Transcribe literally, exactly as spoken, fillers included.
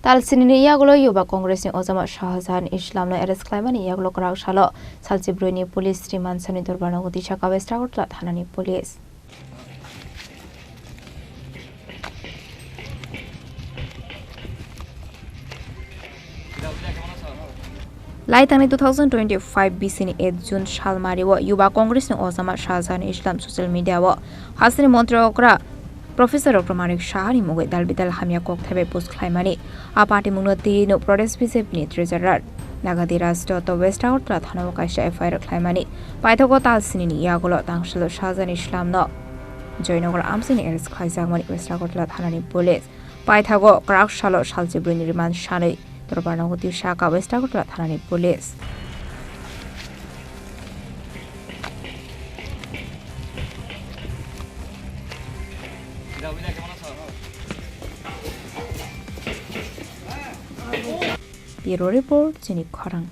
Talsinini yagulo Yuba Congressni ojama Shahjahan Islamno arrest khlaimani yagulo kwrak salo salchi brwini police remand sani dorbarno gotisa ka West Agartala thanani police. Laitangni two thousand twenty-five bisini eight June salmario Yuba Congressni ojama Shahjahan Islam social media-o hasteni montri okra Professor Doctor Manik Sahani mungwi dalbidal hamya kokthai bai post khlaimani. A party mungno tino Pradesh B J P ni Treasurer Nagadi Raj Dotto West Agartala thanao kaisa F I R khlaimani. Paithago talsinini yagulo tangsalo Shahjahan Islamno Joynagar amchaini arrest khlaijakmani West Agartala thanani police. Paithago kwrak salo salchi brwini remand sanwi dorbarno gotisa ka West Agartala thanani police. Bureau Report, Chini Khorang.